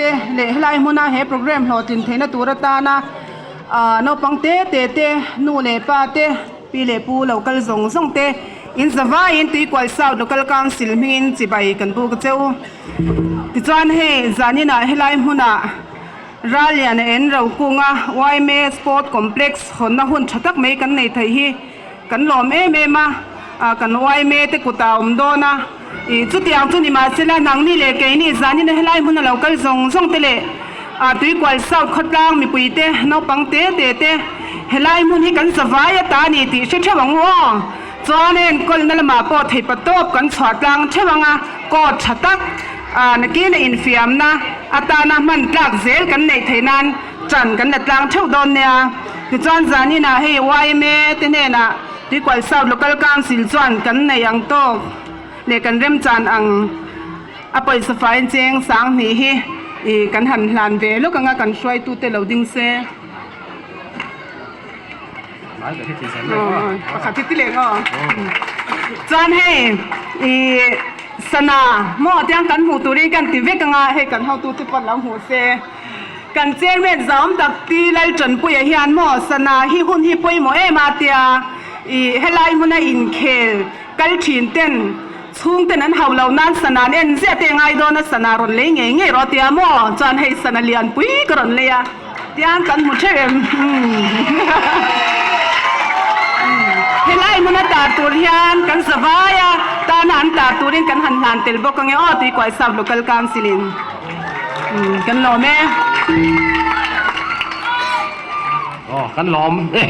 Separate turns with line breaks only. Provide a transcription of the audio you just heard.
Te leh helai hmuna he programme hlawhtlin theihna tur atana ah naupang te te te nu leh pa te pi leh pu lo kal zawng zawng te in zavaiin Tuikual South Local Council hmingin chibai kan buk a cheu. Tichuan hei zaninah helai hmunah Ralliana en Rokunga yma Sport Complex hawnna hun tha tak mai kan nei theih hi Kan lawm em em a, kan yma te kut ah awm dawn a, ih chutiang chu ni mahsela nangni leh keini zanina helai hmun a lo kal zawng zawng te leh Tuikual South khawtlang mipui te naupang te te te helai hmun hi kan zavai a ta ni tih hre theuh ang u aw. Chuan a enkawlna lamah pawh theipa tawp kan chhuah tlang theuh ang a, court tha tak nakina infiamna atana hman tlak zel kan neih theih nan Chan kan la tlang theuh dawn nia. Tichuan zaninah hei yma te hnenah Tuikual South Local Council chuan kan nei ang tawk leh kan remchan ang a pawisa faiin cheng sanghnih hi ih kan han hlan ve lawk anga kan hruaitute lo ding se. Pakhat hi ti leh ngaw. Chuan hei ih sana maw tiang kan hmuh turin kan ti vek anga hei kan hotute pawh lo hmuh se. Kan chairman zam tak Pi Laltanpuia hian maw sana hi hun hi pawimawh em a tia ih helai hmuna inkhel kal thin ten chhung ten an hauh loh nan sana an en ziah te ngai dawn a sana rawn lei ngei ngei rawh tia maw chuan hei sana lianpui ka rawn lei a tiang kan hmu theuh em helai hmuna tar tur hian kan zavai a tana an tar turin kan han hlan tel bawk ange aw Tuikual South Local Council in. Kan lawm e.
Aw kan lawm e.